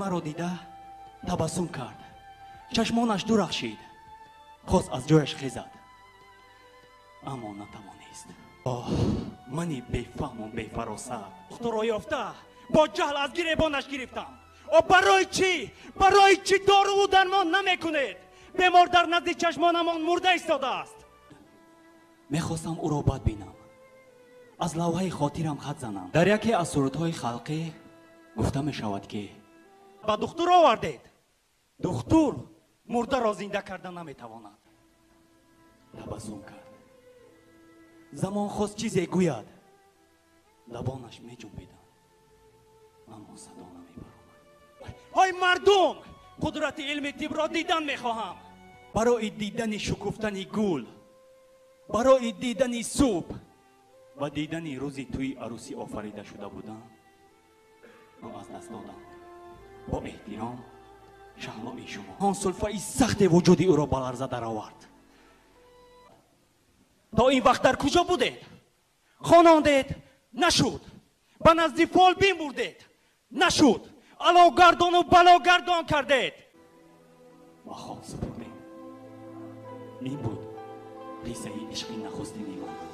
Маро дида табассум кард, чашмонаш дурахшид, хост аз ҷояш хезад, аммо натавонист. Оҳ, мани бефаҳму бефаросат, духтурро ёфта бо ҷаҳл аз гиребонаш гирифтам. О, барои чӣ, барои чӣ доруву дармон намекунед? Бемор дар назди чашмонамон мурда истодааст. Мехостам ӯро бад бинам, аз лавҳаи хотирам хат занам. Дар яке аз сурудҳои халқӣ гуфта мешавад, ки ба духтур овардед, духтур мурдаро зинда карда наметавонад. Табассум кард. Замон хост чизе гӯяд, лабонаш меҷунбиданд, аммо садо намебаромад. Ҳой мардум, қудрати илми тибро дидан мехоҳам. Барои дидани шукуфтани гул, барои дидани субҳ ва дидани рӯзи тӯи арӯсӣ офарида шуда будам, ро аз даст додам. Бо эҳтиром, Шаҳлои шумо. Он сулфаи сахте вуҷуди ӯро ба ларза даровард. То ин вақт дар куҷо будед? Хонондед, нашуд. Ба назди фолбин бурдед, нашуд. Алогардону балогардон кардед ва хок супурдем. Ин буд қиссаи ишқи нахустини ман.